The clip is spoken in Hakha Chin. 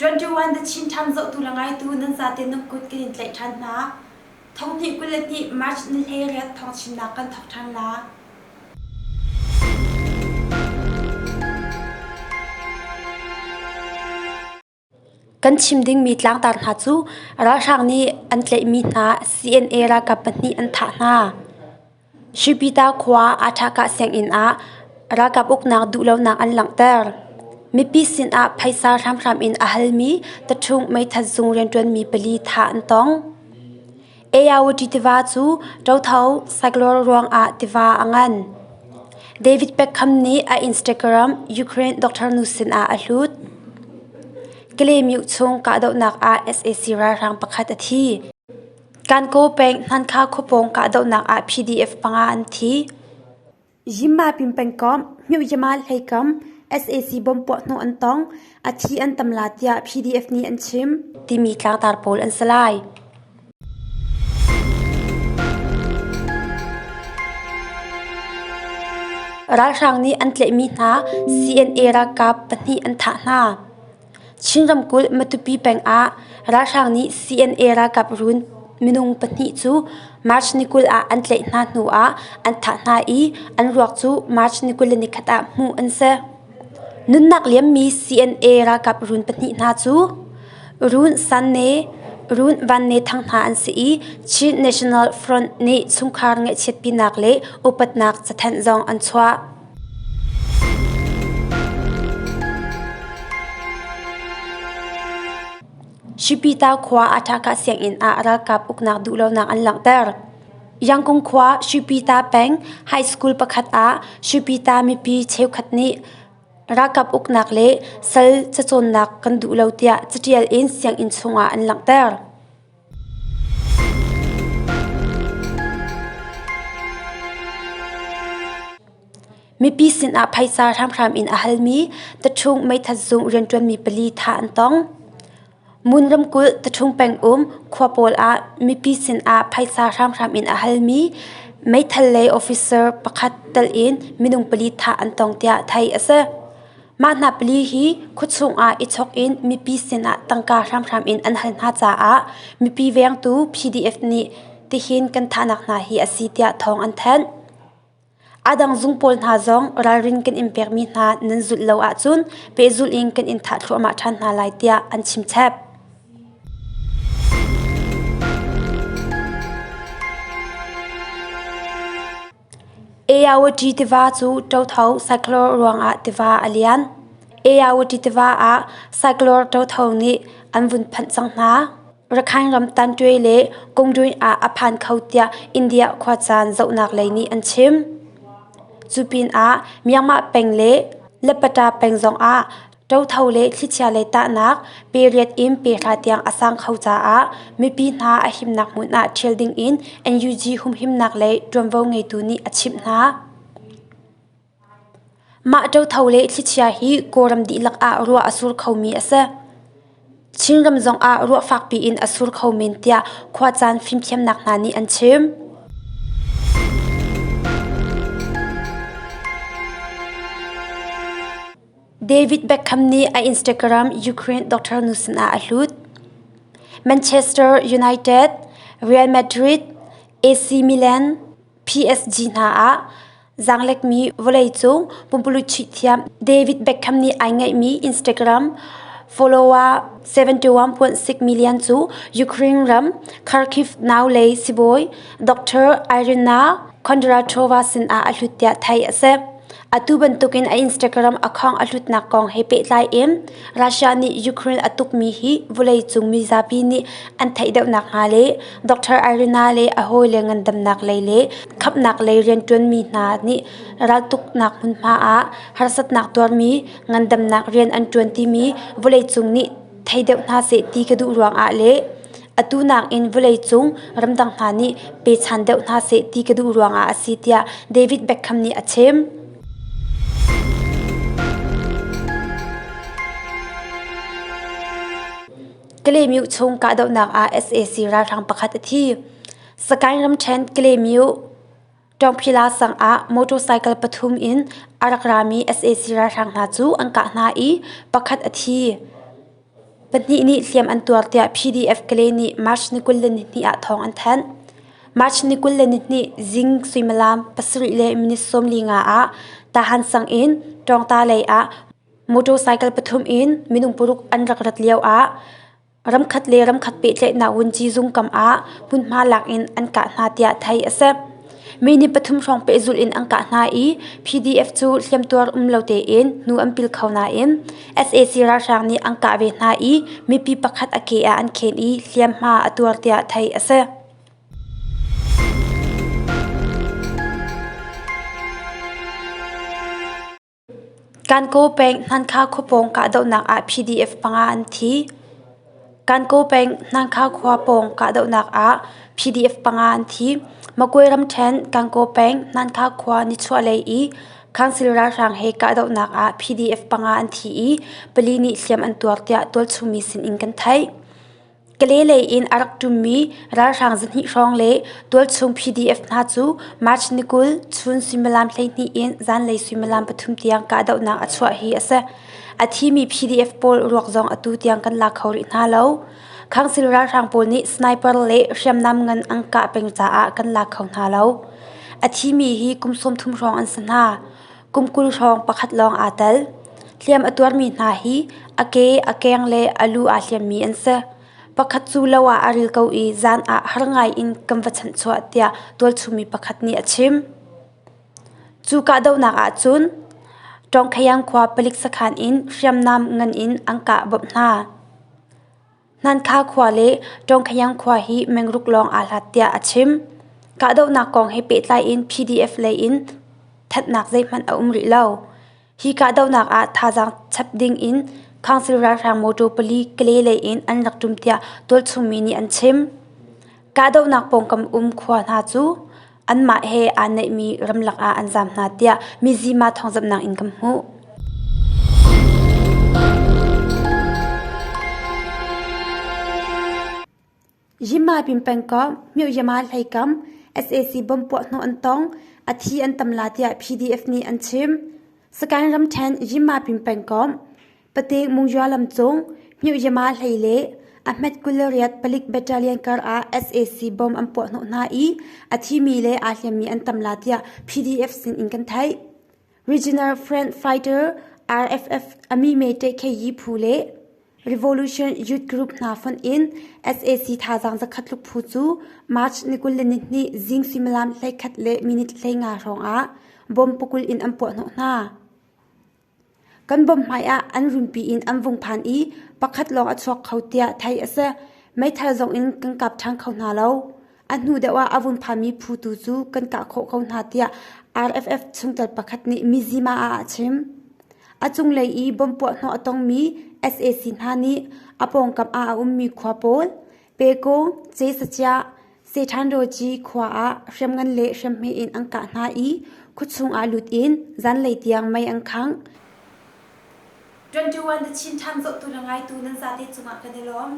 21 The Chin Times zohtu le ngaitu nan zate nan kut kan in tlaih ṭhan hna. Thonghnih 22 March ni 18 thawngchimnak kan thawk ṭhan la. Kan chim dingmi tlangtar hna cu ralhrang nih an tlaihmi hna CNA ralkap pahnih an thah hna. Shipita khua Athakah sianginn ah ralkap uknak duhlonak an langhter. Mipi sinah phaisa hramhram in a halmi taṭhung meithat zung rianṭuanmi pali thah an tong. Ayawati tiva cu ṭotho cyclone ruangah tiva a ngan. David Beckham nih a Instagram Ukraine doctor nu sinah a hlut. Kalaymyo chung kahdohnak ah sac ralhrang pakhat a thi. Kankaw peng Hnankha khuapawng kahdohnak ah PDF panga an thi. Yimapin pengkomh, Myuhyamal hleikam, sac bomb puahhnawh an tong, a thi an tam la tiah PDF nih an chim. Timi tlangtar pawl an si lai. Ralhrang nih an tlaihmi hna CNA ralkap pahnih an thah hna. Chin ramkulh Matupi peng ah ralhrang nih CNA ralkap run minung pahnih cu March ni 20 ah an tlaih hna hnu ah an thah hna i an ruak cu March ni 21 ah hmuh an si. Nunnak liammi CNA ralkap run pahnih hna cu Run San Ne, Run Van Ne Thang hna an si i Chin National Front nih chungkhar ngaihchiatpinak le upatnak cathanh zong an chuah. Shipita khua Athaka sianginn ah ralkap uknak duhlonak an langhter. Yangkung khua Shipita peng high school pakhat ah Shipita mipi cheukhat nih ralkap uknak le sal cacawnnak kan duh lo tiah catial in sianginn chungah an langhter. Mipi sinah phaisa hramhram in a halmi taṭhung meithat zung rianṭuanmi pali thah an tong. Mun ramkulh taṭhung pengum khua pawl ah mipi sinah phaisa hramhram in a halmi meithal lei officer pakhat telh in minung pali thah an tong tiah theih a si. Mah hna pali hi khuachung ah i chok in mipi sinah tangka hramhram in an hal hna caah mipi vengtu PDF nih tihin kan thahnak hna hi a si tiah thawng an thanh. A dang zung pawl hna zong ralrin kan in pekmi hna nan zulh lo ahcun pehzulh in kan in thah thluahmah ṭhan hna lai tiah an chim chap. Ayawati tiva cu ṭotho cyclone ruangah tiva a lian. Ayawati tiva ah cyclone ṭotho nih an vun phanh cang hna. Rakhine ram Tantwe le Kungdwin ah a phan kho tiah India khuacaan zohnak lei nih an chim. Cu pinah Myanmar peng le Lepata peng zongah ṭotho le thlichia lei tahnak period in pehra tiang a sang kho caah mipi hna a himnak hmun ah ṭhial dingin NUG humhimnak lei ṭuanvo ngeitu nih a chimh hna. Mah ṭotho le thlichia hi Kawlram dihlak ah ruah a sur khomi a si. Chinram zongah ruah fakpi in a sur kho men tiah khuacaan fimthiamnak hna nih an chim. David Beckham nih a Instagram Ukraine doctor nu sinah a hlut. Manchester United, Real Madrid, AC Milan, PSG hna ah zaanglekmi vawleicung pumpululh chuih thiam David Beckham nih ai ngeihmi Instagram follower 71.6 million cu Ukraine ram Kharkiv naulei sibawi Dr. Irina Kondratova sinah a hlut tiah theih a si. Atu bantukin a Instagram account a hlutnak kong he pehtlai in Russia nih Ukraine a tukmi hi vawleicung mizapi nih an theih deuh nakhnga le Dr. Irina le a hawile ngandamnak lei le khamhnak lei rianṭuanmi hna nih raltuknak hmunhma ah harsatnak tuarmi ngandamnak rian an ṭuan timi vawleicung nih thei deuh hna seh ti ka duh ruangah le atu nakin vawleicung ramdang hna nih pechan deuh hna seh ti ka duh ruangah a si tiah David Beckham nih a chim. Kalaymyo chung kahdohnak ah sac ralhrang pakhat a thi. Sagaing ramṭhen Kalaymyo Ṭawngphila sang ah motorcycle pathum in a rak rami sac ralhrang hna cu an kah hna i pakhat a thi. Pahnih nih hliam an tuar tiah PDF Kalay nih March ni 22 ah thawng an thanh. March ni 22 zing suimilam 7 le minute 45 ah Tahan sang in Tawngta lei ah motorcycle pathum in minung paruk an rak rat lio ah ramkhat le ramkhat pehtlaihnak vunci zung kam ah hmunhma lak in an kah hna tiah theih a si. Mi nih pathum hrawng pehzulh in an kah hna i PDF cu hliamtuar um lo tein hnu an pil kho nain sac ralhrang nih an kah ve hna i mipi pakhat a ke ah an khen i hliamhma a tuar tiah theih a si. Kankaw peng Hnankha khua pawng kahdohnak ah PDF panga an thi. Kankaw peng Hnankha khua pawng kahdohnak ah PDF panga an thi. Magway ramṭhen Kankaw peng Hnankha khua nichuahlei i Council ralhrang he kahdohnak ah PDF panga an thi i pali nih hliam an tuar tiah tualchung mi sinin kan theih. Kalay lei in a rak ṭummi ralhrang zahnih hrawng le tualchung PDF hna cu March ni 20 chun suimilam 12 in zanlei suimilam pathum tiang kahdohnak a chuah hi a si. A thimi PDF pawl ruak zong atu tiang kan la kho rih hna lo. Council ralhrang pawl nih sniper le hriamnam ngan an kah peng caah kan la kho hna lo. A thimi hi kum 30 hrawng an si hna. Kum 20 hrawng pakhat lawng aa tel. Hliam a tuarmi hna hi a ke, a keng le a lu aa hliammi an si. Pakhat cu lo ah a ril ko i zan ah har ngai in kan va chanhchuah tiah tualchungmi pakhat nih a chim. Cu kahdohnak ah cun Tawngkhayang khua palik sakhan in hriamnam ngan in an kah bawmh hna. Hnankha khua le Tawngkhayang khua hi mengruk lawng aa hlat tiah a chim. Kahdohnak kong he pehtlai in PDF lei in thanhnak zeihmanh a um rih lo. Hi kahdohnak ah thazaang chap ding in Council ralhrang motor pali Kalay lei in an rak ṭum tiah tualchungmi nih an chim. Kahdohnak pawngkam um khua hna cu anmah he aa naihmi ramlak ah an zaam hna tiah Mizzima thawngzamhnak in kan hmuh. Yimapin pengkomh Myohyama hleikam sac bomb puahhnawh an tong, a thi an tam la tiah PDF nih an chim. Sagaing ramṭhen Yimapin pengkomh Pate Mungyua lam cung Myohyama hlei le Ahmet 28 palik battalion kar ah sac bomb an puahhnawh hna i a thimi le aa hliammi an tam la tiah PDF sin in kan theih. Regional Front Fighter RFF Amime Ṭehkheyi phu le Revolution Youth Group hna fonh in sac thazaang zakhat tluk phu cu March ni 22 zing suimilam 11 le minute 15 hrawng ah bomb pakul in an puahhnawh hna. Kan bomb hmai ah an runpi in an vung phan i pakhat lawng a chuak kho tiah theih a si. Meithal zong in kan kap ṭhan kho hna lo. A hnu deuh ah a vun phanmi phu tu cu kan kah khawh ko hna tiah RFF chungtel pakhat nih Mizzima ah a chim. A cunglei i bomb puahhnawh a tongmi sac hna nih a pawngkam ah a ummi khua pawl Pekung, Cesaciah, Sethanroci khua ah hriamngan le hriamhme in an kah hna i khuachung ah lut in zanlei tiang mei an khangh. 21 The Chin Times zohtu le ngaitu nan zate cungah kan i lawm.